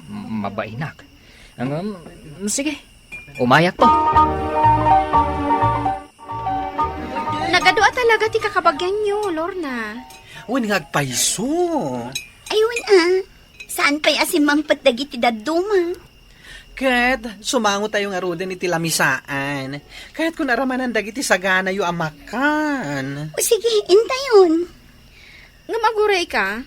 mabainak. Ngem, sige, umayakto. Nagadu a talaga ti kakabagianyo, Lorna. Wen nga agpayso. Ay, wen a. Saan pay a simmangpet dagiti dadduma? Ket sumangotayo ngaruden iti lamisaan. Kayatko nga aramanan dagiti saganayo a makan. O sige, intayon. Ngem agurayka,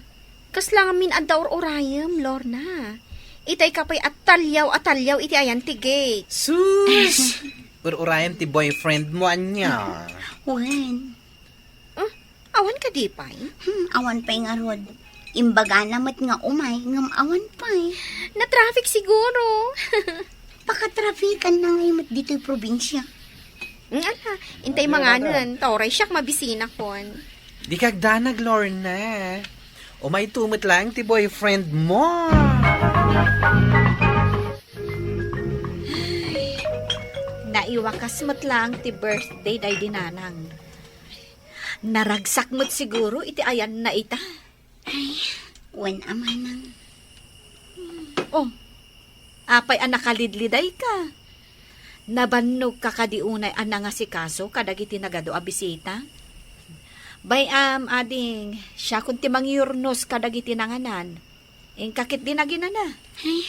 kasla ngamin adda ur-urayem, Lorna. Itayka pay a taliaw a taliaw iti ayan ti gate. Sus! Ur-urayem ti boyfriend mo, ania? Wen. Ah, awan kadi pay? Hmm, awan pay ngarud. Imbagana met nga umay, ngem awan pay. Na-traffic siguro. Pakatrafikan na ngay met ditoy probinsia. Mm, ala, intay manganen, ta uray siak mabisinakon. Dika agdanag, Lorna. Umayto met laeng ti boyfriend mo. Naiwakas met laeng ti birthday daydi nanang. Naragsak met siguro iti ayanna ita. Ay, wen a manang. Oh, apay a nakalidlidayka? Nabannogka kadi unay a nangasikaso kadagiti nagadu a bisita? Bay-am, ading, siakon ti mangyurnos kadagiti nanganan. Inka ketdi naginana. Ay,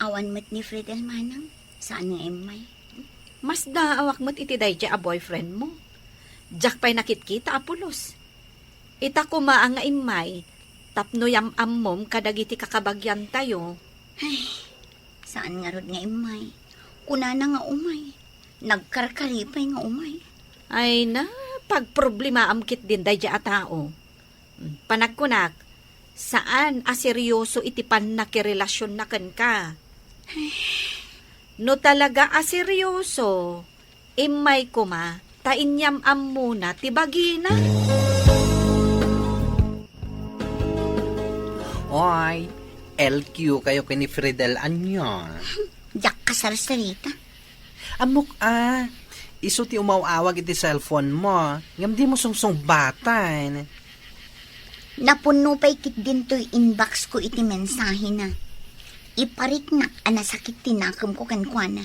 awan met ni Fridel manang, saan nga immay. Masdaawak met iti daydiay a boyfriend mo. Diak pay nakitkita a pulos. Ita koma a nga immay, tapno yam-ammom kadagiti kakabagiantayo. Ay, saan ngarud nga immay. Kunana nga umay. Nagkarkari pay nga umay. Ay na, pagproblemaam ketdin daydiay a tao. Panagkunak, saan a serioso iti pannakirelasionna kenka. No talaga a serioso, immay koma ta inyam-ammona ti bagina. Oy, L Q kayo ken ni Fridel ania? Diak kasarsarita. Ammok a, isu ti umaw-awag iti cellphone mo, ngem dimo sungsungbatan. Napunno pay ketdin toy inbox ko iti mensahena. Ipariknak a nasakit ti nakemko kenkuana.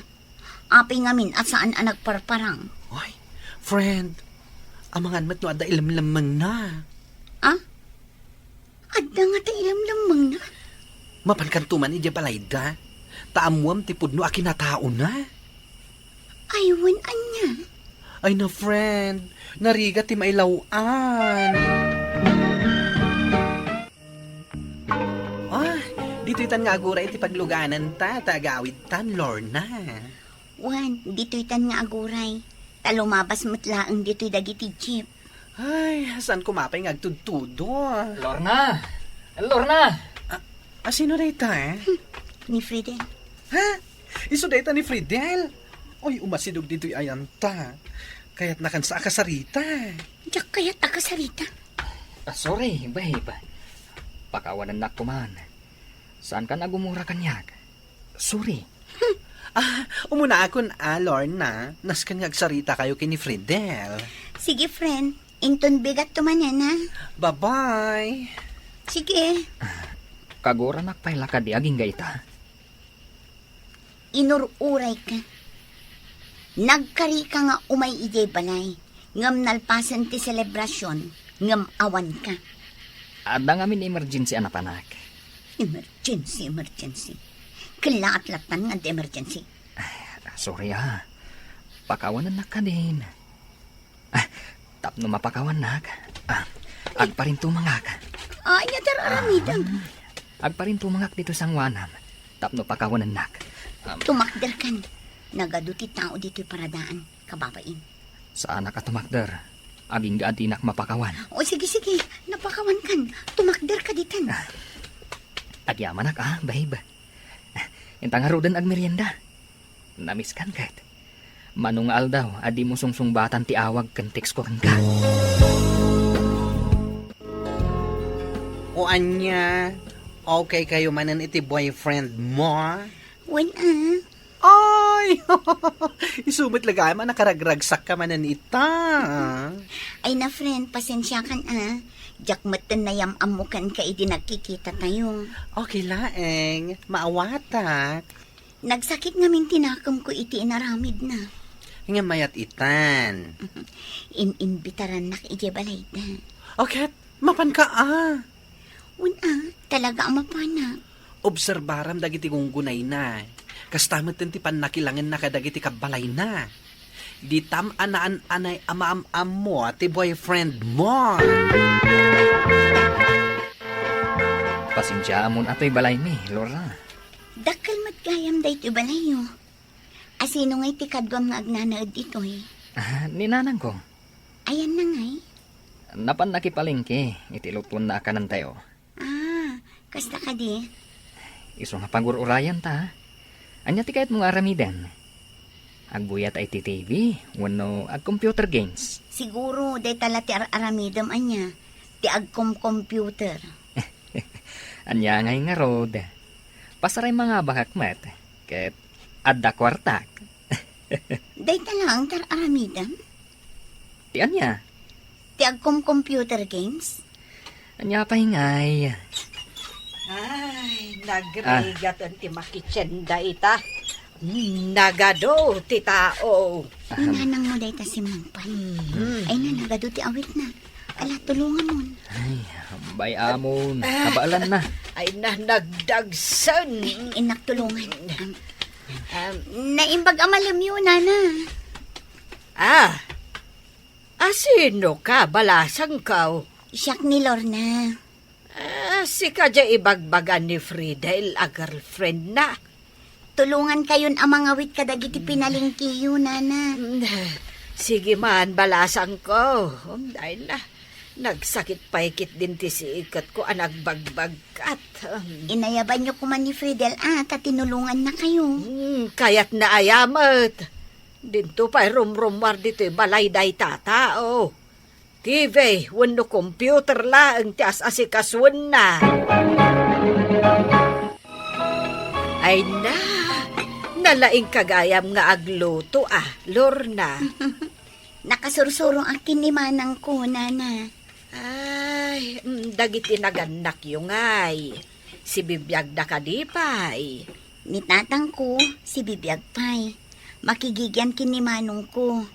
Apay ngamin a saan a nagparparang. Oy, friend, amangan met no adda ilemlemmengna. Ah? Adda ngata ilemlemmengna? Mapankanto man idiay balayda, ta ammoam ti pudno a kinataona. Ay, wen ania? Ay na, friend, narigat ti mailaw-an. Ah, ditoytan nga aguray ti paglugananta, ta agawidtan, Lorna. Wen, ditoytan nga aguray, ta lumabas met laeng ditoy dagiti jeep. Ay, saan koma pay nga agtudtudo? Lorna! Lorna! Ah, ah, sino dayta, eh? Hmm, ni Fridel. Ha? Isu dayta ni Fridel? Oy, umasidog ditoy ayanta. Kayatnakan sa a kasarita. Diak kayat a kasarita. Ah, sorry, babe. Pakawanennak koman. Saankan a gumura kaniak? Sorry. Ah, umunaakon a, Lorna. Nasken nga agsarita kayo ken ni Fridel. Sige, friend. Inton bigat to manen, ha? Bye-bye. Sige. Kaguranak pay la kadi agingga ita. Inur-urayka. Nagkarika nga umay idiay balay, ngem nalpasen ti selebrasyon, ngem awanka. Adda ngamin emergency a napanak. Emergency, emergency. Kellaat lattan nga adda emergency. Ay, sorry, ah. Pakawanennak kadin. Ah, tapno mapakawannak, ah, agparintumangak. Ania ti ar-aramidem? Ah, agparintumangak ditoy sangoanam, tapno pakawanennak. Um, Tumakderkan. Nagadu ti tao ditoy paradaan, kababain. Saanak a tumakder. Agingga a dinak mapakawan. O, sige, sige. Napakawankan. Tumakderka ditan. Ah, agyamanak, ah, babe. Ah, inta ngaruden agmerienda. Namiskan ket. Mano nga aldaw a dimo sungsungbatan ti awag ken text ko kenka. O ania, okay kayo manen iti boyfriend mo? Wen, ah. Ay! Isu met la gayam a nakaragragsakka manen ita. Ay na, friend, pasensiakan, ah. Diak metten nayam-ammo kenka idi nagkikitatayo. Okay laeng, maawatak. Nagsakit ngamin ti nakemko iti inaramidna. Ngem mayat itan. In-imbitarannak idiay balayda. O ket, mapanka a. Wen a, talaga a mapanak. Obserbaram dagiti gunggunayna. Kasta metten ti pannakilangenna kadagiti kabbalayna. Ditam a naan-anay a maam-ammo ti boyfriend mo. Pasensiaamon a toy balaymi, Lorna. Dakkel met gayam daytoy balayyo. Asino ngay ti kaduam nga agnanaed ditoy? Ah, ni nanangko. Ayanna ngay? Napan nakipalengke iti lutuenna a kanentayo. Ah, kasta kadi? Isu nga pagur-urayanta, ha? Ania ti kayatmo nga aramiden? Agbuyat iti T V wenno ag-computer games? Siguro, dayta la ti ar-aramidem ania, ti agkom-computer. Ania ngay ngarud? Pasaray mangabakak met, ket adda kuartak. Dayta laeng ti ar-aramidem? Ti ania? Ti agkom-computer games? Ania pay ngay? Ay, nagrigat ti makitien dayta. Mm, nagadu ti tao. Ni nanangmo dayta si Mangpay. Mhm. Ay na, nagadu ti awitna. Ala, tulonganmon. Ay, bay-amon. Ah. Kabaalanna. Ay na, nagdagsen. Ay, innak, tulongan. Am, am. Naimbag a malemyo, nana. Ah, asino ka, balasangko? Siak ni Lorna. Ah, sika diay ibagbaga ni Fridel a girlfriendna. Tulongankayon a mangawit kadagiti pinalengkeyo, nana. Mm, sige man, balasangko. Um, dayta, nagsakit pay ketdin ti siketko a nagbagbagkat. Um. Inayabanyo koma ni Fridel a ta tinulongannakayo. Hmm, kayatna aya met. Dinto pay rumrummuar ditoy balay dayta a tao. T V wenno computer laeng ti as-asikasuenna. Ay na, nalaingka gayam nga agluto a, Lorna. Nakasursuroak ken ni manangko, nana. Ay, mm, dagiti nagannakyo ngay, sibibiagda kadi pay? Ni tatangko, sibibiag pay. Makigigian ken ni manongko.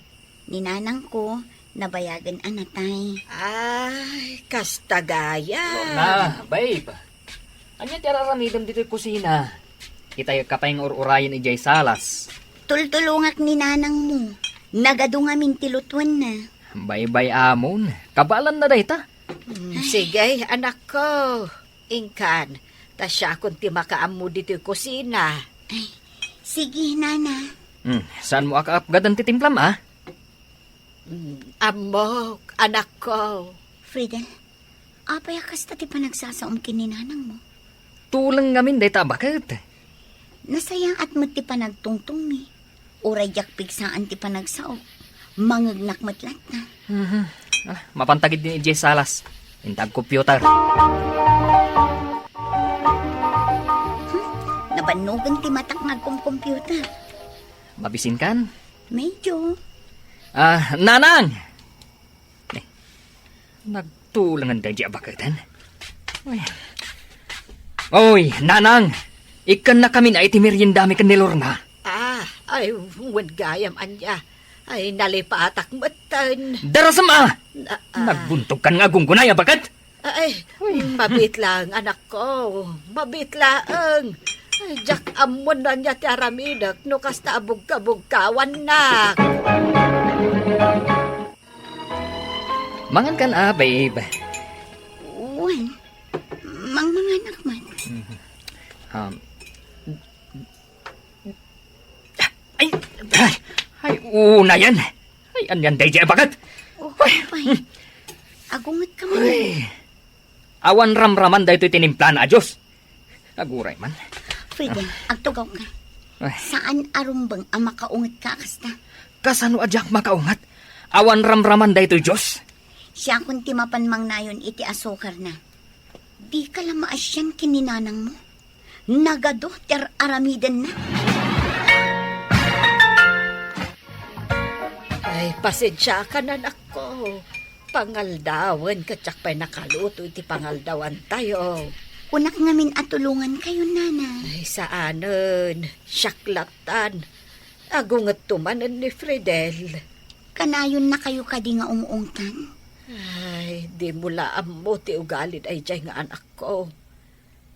Ni nanangko, nabayagen a natay. Ay, kasta gayam. Lorna, babe. Ania ti ar-aramidem ditoy kusina? Itayekka pay nga ur-urayen idiay salas. Tultulongak ni nanangmo. Nagadu ngamin ti lutuenna. Baybay-amon. Kabaalanna dayta. Mm, sige, anakko. Inkan, ta siakon ti makaammo ditoy kusina. Ay, sige, nana. Hmm, saanmo a kaapgadan ti timplam, a? Hmm, ammok, anakko. Fridel, apay a kasta ti panagsasaom ken ni nanangmo? Tuleng ngamin dayta a baket. Nasayaat met ti panagtungtongmi. Uray diak pigsaan ti panagsaok, mangegnak met latta. Mhm. Ah, mapantagid din idiay salas. Intag computer. Hmm? Bannogen ti matak nga agkomcomputer. Mabisinkan? Medyo. Ah, Nanang! Eh, nagtulangen daydi a baketen. Ay. Oy, Nanang! Ikkannakamin a iti meriendami ken ni Lorna. Ah, ay, wen gayam, ania. Ay, nalipatak metten. Darasem a! Na, ah. Nagbuntogkan nga agunggunay a baket? Ay, Uy. Mabiit laeng, anakko. Mabiit laeng. Ay, diak ammon no ania ti aramidek no kasta a bugkabugkawannak. Mangankan a, babe. Wen, mangmanganak man. Mhm. Um, ay, ay, ay, unayen. Ay, anian daydi a baket? Oh, Ay. Apay. Agunget ka man. Ay. Awan ramraman daytoy tinimplana a Diyos. Aguray man. Fredel, agtugaw ka. Ay. Saan a rumbeng a makaunget ka a kasta? Kasano a diak makaunget? Awan ramraman daytoy Diyos. Siakon ti mapan mangnayon iti asukarna. Di ka la maasian ken ni nanang mo. Nagadu ti ar-aramidenna. Ay, pasensiakan, anakko. Pangaldawen ket diak pay nakaluto iti pangaldawantayo. Kunak ngamin a tulongankayo, nana. Ay, saanen. Siak lattan. Agungetto manen ni Fredel. Kanayonnakayo kadi nga umuungtan? Ay, dimo la ammo ti ugalin daydiay nga anakko.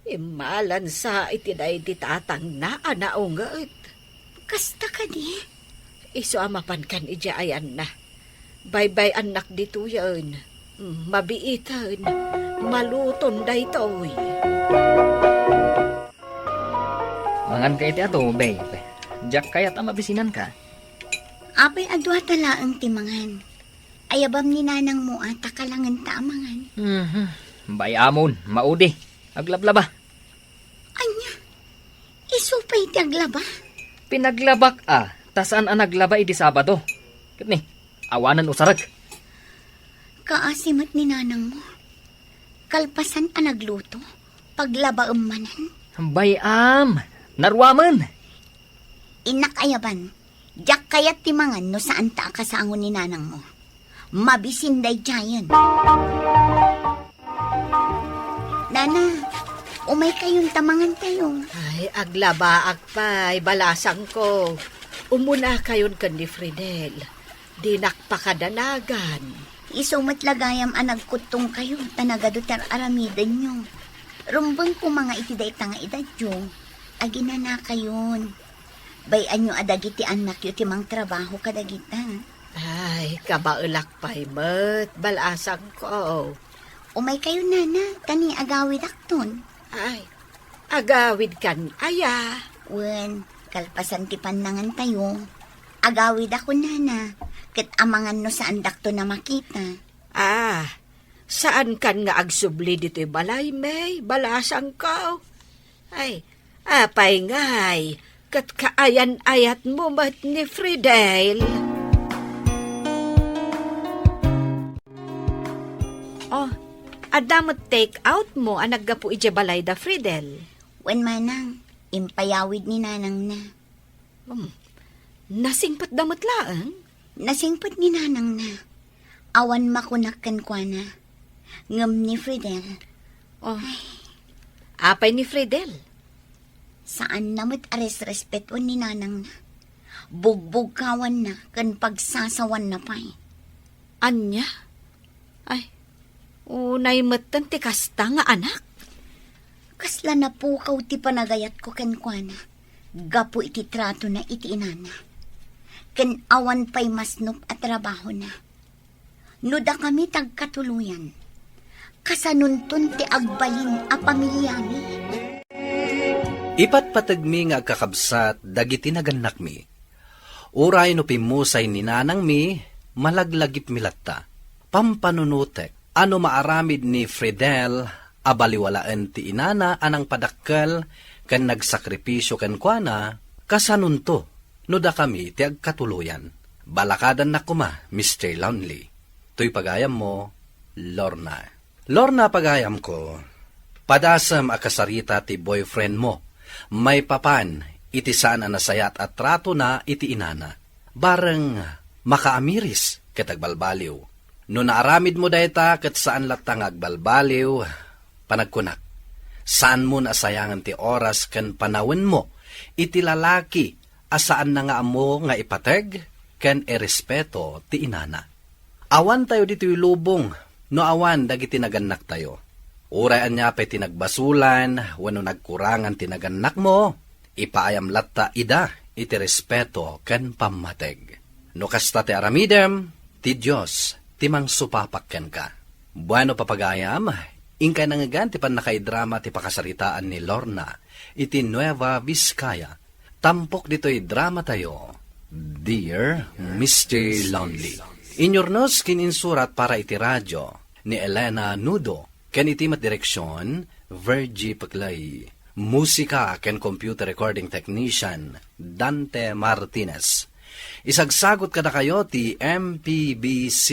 Immalansa iti daydi tatangna a naunget. Kasta kadi? Isu a mapankan idiay ayanna. Baybay-annak ditoyen. Mm, mabiiten. Maluton daytoy. Manganka iti adu, babe. Diak kayat a mabisinanka. Apay a duata laeng ti mangan? Ayabam ni nanang mo a ta kalangenta a mangan. Mhm. Bay-amon, maudi. Aglablaba. Ania? Isu pay ti aglaba? Pinaglabak a, ta saan a naglaba idi Sabado. Ket ni, awanen usarek. Kaasi met ni nanang mo. Kalpasan a nagluto, paglabaem manen. Bay-am, naruamen. Innak ayaban, diak kayat ti mangan no saan ta a kasango ni nanang mo. Mabisin daydiayen. Nana, umaykayon ta mangantayo. Ay, aglabaak pay, balasangko. Umunakayon ken ni Fridel. Dinak pakadanagan. Isu met la gayam a nagkuttongkayo ta nagadu ti ar-aramidenyo. Rumbeng koma nga iti dayta nga edadyo, aginanakayon. Bay-anyo a dagiti annakyo ti mangtrabaho kadagita. Ay, kabaelak pay met, balasangko. Umaykayo, nana, ta ni agawidakton. Ay, agawidkan aya? Wen, kalpasan ti pannangantayo, agawidakon, nana, ket amangan no saandakton a makita. Ah, saankan nga agsubli ditoy balay, May, balasangko. Ay, apay ngay, ket kaayan-ayatmo met ni Fridel. Oh, adda met take out mo a naggapu idiay balay da Fridel? Wen manang, impayawid ni nanangna. Hmm. Nasingpetda met laeng? Nasingpet ni nanangna. Awan makunak kenkuana. Ngem ni Fridel. Oh. Ay. Apay ni Fridel? Saanna met a resrespetuen ni nanangna. Bugbugkawanna ken pagsasawanna pay. Ania? Ay, unay metten ti kasta nga anak. Kasla napukaw ti panagayatko kenkuana gapu iti tratona iti inana. Ken awan pay masnop a trabahona. No dakami ti agkatuloyan, kasanonton ti agbalin a pamiliami? Ipatpategmi nga agkakabsat dagiti nagannakmi. Uray no pimmusay ni nanangmi, malaglagipmi latta. Pampanunotek a no maaramid ni Fridel a baliwalaen ti inana a nangpadakkel ken nagsakripisio kenkuana, kasanonto no dakami ti agkatuloyan. Balakadannak koma, Mister Lonely. Toy pagayammo, Lorna. Lorna, pagayamko, padasem a kasarita ti boyfriend mo maipapan iti saan a nasayaat a tratona iti inana. Bareng makaamiris ket agbalbaliw. No naaramidmo dayta ket saan latta nga agbalbaliw, panagkunak, saanmo a sayangan ti oras ken panawenmo iti lalaki a saanna nga ammo nga ipateg ken irespeto ti inana. Awan tayo ditoy lubong no awan dagiti nagannaktayo. Uray ania pay ti nagbasolan wenno nagkurangan ti nagannakmo, ipaayam latta ida iti respeto ken pammateg. No kasta ti aramidem, ti Dios ti mangsupapak kenka. Bueno, papagayam, inkay nangngegan ti pannakaidrama ti pakasaritaan ni Lorna iti Nueva Vizcaya. Tampok ditoy dramatayo, Dear Mister Lonely. Inyurnos ken insurat para iti radyo ni Elena Nudo, ken iti met direksion, Virgie Peclay. Musika ken computer recording technician, Dante Martinez. Isagsagot kadakayo ti M P B C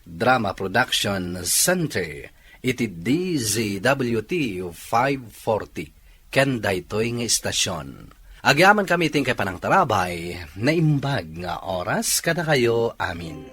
Drama Production Center iti D Z W T five forty ken daytoy nga istasion. Agyamankami iti inkay panangtarabay, naimbag nga oras kadakayo amin.